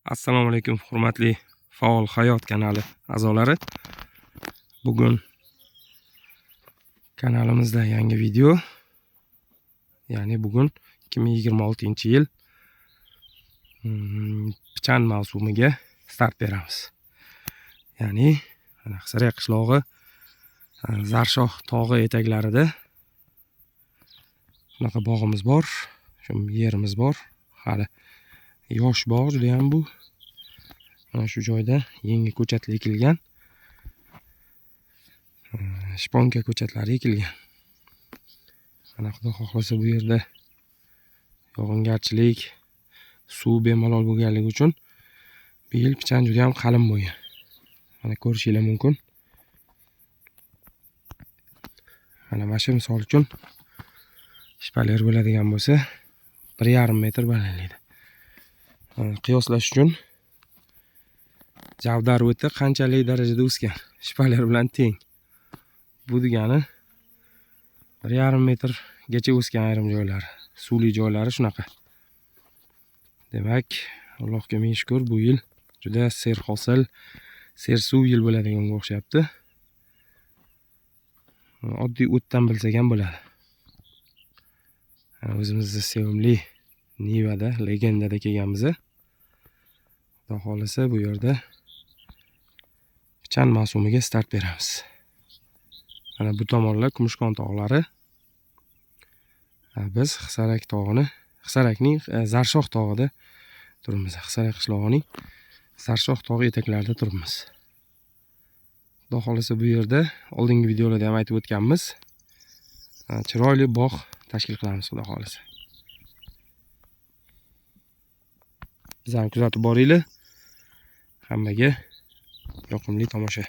Assalomu alaykum, hurmatli Faol Hayot kanali a'zolari. Bugun kanalimizda yangi video. Ya'ni bugun 2026-yil pichan mavsumiga start beramiz. Ya'ni mana Hisarak qishlog'i, Zarshoh tog'i etaklarida shunaqa bog'imiz bor, shu yerimiz bor. Hali yosh bog' judayam bu. Mana shu joyda yangi ko'chatlar ekilgan. Shponka ko'chatlari ekilgan. Mana, Xudo xohlasa, bu yerda yog'ingarchilik, suv bemalol bo'lganligi uchun bu yil pichan juda ham qalin bo'lgan. Mana, ko'rishinglar mumkin. Mana shu, misol uchun, shpaler bo'ladigan bo'lsa, 1,5 metr balandlikda. Qiyoslash uchun, javdar o'ti qanchalik darajada o'sgan, shpaler bilan teng. Bu degani 1,5 metrgacha o'sgan ayrim joylari, suvli joylari shunaqa. Demak, Allohga ming shukur, bu yil juda serhosil, sersuv yil bo'ladiganga o'xshayapti. Oddiy o'tdan bilsak ham bo'ladi. O'zimizni sevimli Nivada, Legendada kelganmiz. Xudo xohlasa, bu yerda pichan mavsumiga start beramiz. Mana bu tomonlar Kumushkon tog'lari. Biz Hisarak tog'ini, Hisarakning Zarshoh tog'ida turibmiz. Hisarak qishlog'ining Zarshoh tog'i etaklarida turibmiz. Xudo xohlasa, bu yerda oldingi videolarda ham aytib o'tganmiz. Chiroyli bog' tashkil qilamiz, Xudo xohlasa. Bizani kuzatib boringlar. Hammaga yoqimli tomosha.